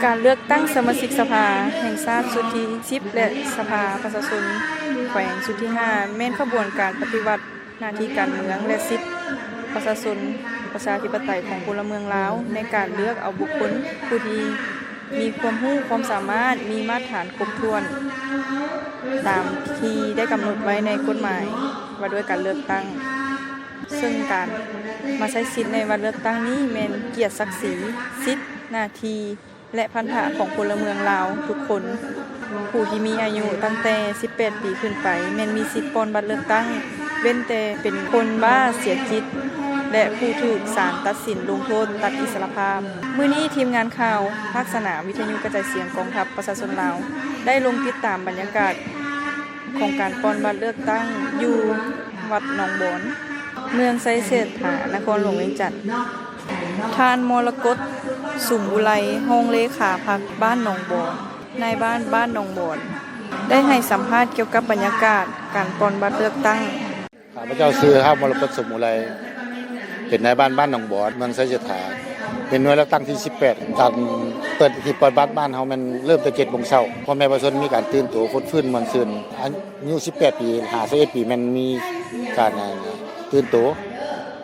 ການເລືອກຕັ້ງສະມາຊິກສະພາແຫ່ງຊາດຊຸດທີສິບ ແລະ ສະພາປະຊາຊົນແຂວງຊຸດທີຫ້າ ແມ່ນຂະບວນການປະຕິວັດໜ້າທີ່ການເມືອງ ແລະ ສິດປະຊາຊົນ ປະຊາທິປະໄຕຂອງພົນລະເມືອງລາວ ໃນການເລືອກເອົາບຸກຄົນຜູ້ທີ່ມີຄວາມຮູ້ຄວາມສາມາດ ມີມາດຖານຄົບຖ້ວນ ຕາມທີ່ໄດ້ກຳນົດໄວ້ໃນກົດໝາຍວ່າດ້ວຍການເລືອກຕັ້ງ. ເຊິ່ງການມາໃຊ້ສິດໃນວັນເລືອກຕັ້ງນີ້ແມ່ນກຽດສັກສີ, ສິດ, ໜ້າທີ່ ແລະ ພັນທະຂອງພົນລະເມືອງລາວທຸກຄົນ. ຜູ້ທີ່ມີອາຍຸຕັ້ງແຕ່ສິບແປດປີຂຶ້ນໄປ ແມ່ນມີສິດປ່ອນບັດເລືອກຕັ້ງ, ເວັ້ນແຕ່ເປັນຄົນບ້າເສຍຈິດ ແລະ ຜູ້ຖືກສານຕັດສິນລົງໂທດຕັດອິດສະຫຼະພາບ. ມື້ນີ້ທີມງານຂ່າວພາກສະໜາມ ວິທະຍຸກະຈາຍສຽງກອງທັບປະຊາຊົນລາວ ໄດ້ລົງຕິດຕາມບັນຍາກາດຂອງການປ່ອນບັດເລືອກຕັ້ງຢູ່ວັດໜອງບອນ ເມືອງໄຊເສດຖາ ນະຄອນຫຼວງວຽງຈັນ. ທ່ານ ມໍລະກົດ ສຸມອຸໄລ ຮອງເລຂາພັກບ້ານໜອງບອນ, ນາຍບ້ານບ້ານໜອງບອນ ໄດ້ໃຫ້ສຳພາດກ່ຽວກັບບັນຍາກາດການປ່ອນບັດເລືອກຕັ້ງ. ຂ້າພະເຈົ້າຊື່ ທ້າວ ມໍລະກົດ ສຸມອຸໄລ ເປັນນາຍບ້ານບ້ານໜອງບອນ ເມືອງໄຊເສດຖາ ເປັນໜ່ວຍເລືອກຕັ້ງທີສິບແປດ. ການເປີດຫີບປ່ອນບັດບ້ານເຮົາແມ່ນເລີ່ມແຕ່ເຈັດໂມງເຊົ້າ. ພໍ່ແມ່ປະຊາຊົນມີການຕື່ນໂຕ ຟົດຟື້ນ ມ່ວນຊື່ນ. ອາຍຸສິບແປດປີ ຫາສິບເອັດປີ ແມ່ນມີການ ອ່າ ຕື່ນໂຕ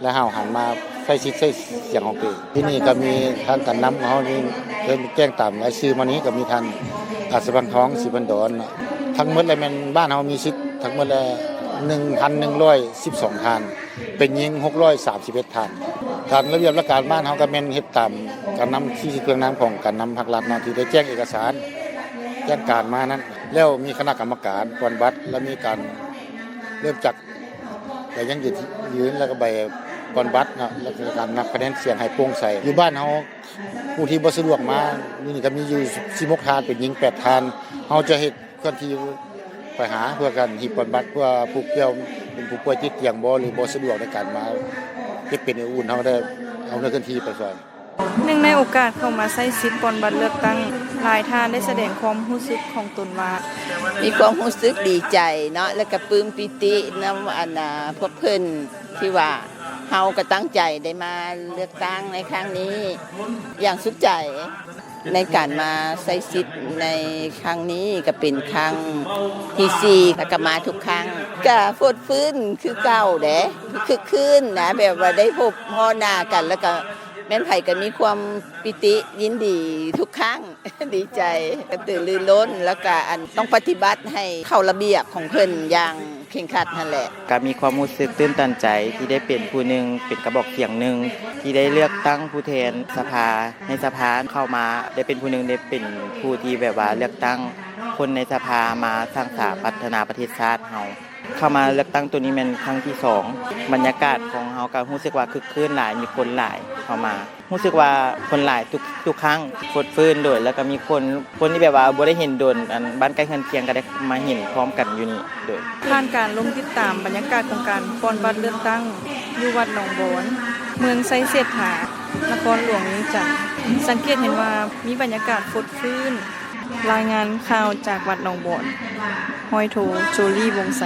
ແລະ ຫ້າວຫັນມາໃຊ້ສິດໃຊ້ສຽງຂອງຕົວເອງ. ທີ່ນີ້ກໍມີທາງການນຳຂອງເຮົານີ້ ເພິ່ນແຈ້ງຕາມລາຍຊື່ມານີ້ ກໍມີທ່ານ ອັດສະພັງທອງ ສີພັນດອນ. ທັງໝົດແລ້ວແມ່ນບ້ານເຮົາມີສິດທັງໝົດແລ້ວ ໜຶ່ງພັນໜຶ່ງຮ້ອຍສິບສອງທ່ານ, ເປັນຍິງຫົກຮ້ອຍສາມສິບເອັດທ່ານ. ຕາມລະບຽບຫຼັກການບ້ານເຮົາກໍແມ່ນເຮັດຕາມການນຳທີ່ເຄື່ອງນຳຂອງການນຳພັກລັດເນາະ ທີ່ໄດ້ແຈ້ງເອກະສານ ແຈ້ງການມານັ້ນ. ແລ້ວມີຄະນະກຳມະການປ່ອນບັດ ແລະ ມີການເລີ່ມຈາກໃບຢັ້ງຢືນ ແລ້ວກໍໃບປ່ອນບັດເນາະ ແລ້ວກໍການນັບຄະແນນສຽງໃຫ້ໂປ່ງໃສ. ຢູ່ບ້ານເຮົາ ຜູ້ທີ່ບໍ່ສະດວກມາຢູ່ນີ້ກໍມີຢູ່ສິບຫົກທ່ານ ເປັນຍິງແປດທ່ານ. ເຮົາຈະເຮັດເຄື່ອນທີ່ໄປຫາ ເພື່ອການຮີບປ່ອນບັດ ເພື່ອຜູ້ກ່ຽວເປັນຜູ້ປ່ວຍຕິດຕຽງບໍ ຫຼື ບໍ່ສະດວກໃນການມາເກັບເປັນອື່ນ ເຮົາໄດ້ເອົາໃນເຄື່ອນທີ່ໄປຊ່ອຍ. ເນື່ອງໃນໂອກາດເຂົ້າມາໃຊ້ສິດປ່ອນບັດເລືອກຕັ້ງ, ຫຼາຍທ່ານໄດ້ສະແດງຄວາມຮູ້ສຶກຂອງຕົນວ່າ ມີຄວາມຮູ້ສຶກດີໃຈເນາະ ແລະ ກະປຶ້ມປີຕິນຳ ອັນ ອາ ພວກເພິ່ນ ທີ່ວ່າເຮົາກໍຕັ້ງໃຈໄດ້ມາເລືອກຕັ້ງໃນຄັ້ງນີ້ຢ່າງສຸດໃຈ. ໃນການມາໃຊ້ສິດໃນຄັ້ງນີ້ກໍເປັນຄັ້ງທີສີ່ ແລ້ວກໍມາທຸກຄັ້ງ ກໍຟົດຟື້ນຄືເກົ່າເດ້ ຄຶກຄື້ນນະ ແບບວ່າໄດ້ພົບພໍ້ໜ້າກັນ ແລ້ວກໍແມ່ນໃຜກໍມີຄວາມປີຕິຍິນດີທຸກຄັ້ງ ດີໃຈ ກະຕືລືລົ້ນ ແລ້ວກະ ອັນ ຕ້ອງປະຕິບັດໃຫ້ເຂົ້າລະບຽບຂອງເພິ່ນຢ່າງເຄັ່ງຄັດຫັ້ນແຫຼະ. ກະມີຄວາມຮູ້ສຶກຕື່ນຕັນໃຈທີ່ໄດ້ເປັນຜູ້ໜຶ່ງ ເປັນກະບອກສຽງໜຶ່ງ ທີ່ໄດ້ເລືອກຕັ້ງຜູ້ແທນສະພາ ໃນສະພາເຂົ້າມາ ໄດ້ເປັນຜູ້ໜຶ່ງ ໄດ້ເປັນຜູ້ທີ່ແບບວ່າເລືອກຕັ້ງຄົນໃນສະພາມາສ້າງສາພັດທະນາປະເທດຊາດເຮົາ. ເຂົ້າມາເລືອກຕັ້ງໂຕນີ້ແມ່ນຄັ້ງທີສອງ ບັນຍາກາດຂອງເຮົາກໍຮູ້ສຶກວ່າຄຶກຄື້ນຫຼາຍ ມີຄົນຫຼາຍເຂົ້າມາ. ຮູ້ສຶກວ່າຄົນຫຼາຍທຸກ ທຸກຄັ້ງ ຟົດຟື້ນໂດຍ ແລ້ວກໍມີຄົນ ຄົນທີ່ແບບວ່າບໍ່ໄດ້ເຫັນດົນ ອັນ ບ້ານໃກ້ເຮືອນຄຽງກໍໄດ້ມາເຫັນພ້ອມກັນຢູ່ນີ້ໂດຍ. ຜ່ານການລົງຕິດຕາມບັນຍາກາດຂອງການປ່ອນບັດເລືອກຕັ້ງຢູ່ວັດໜອງບອນ ເມືອງໄຊເສດຖາ ນະຄອນຫຼວງວຽງຈັນ ສັງເກດເຫັນວ່າມີບັນຍາກາດຟົດຟື້ນ. ລາຍງານຂ່າວຈາກວັດໜອງບອນ ຮ້ອຍໂທ ໂຈລີ ວົງໄຊ.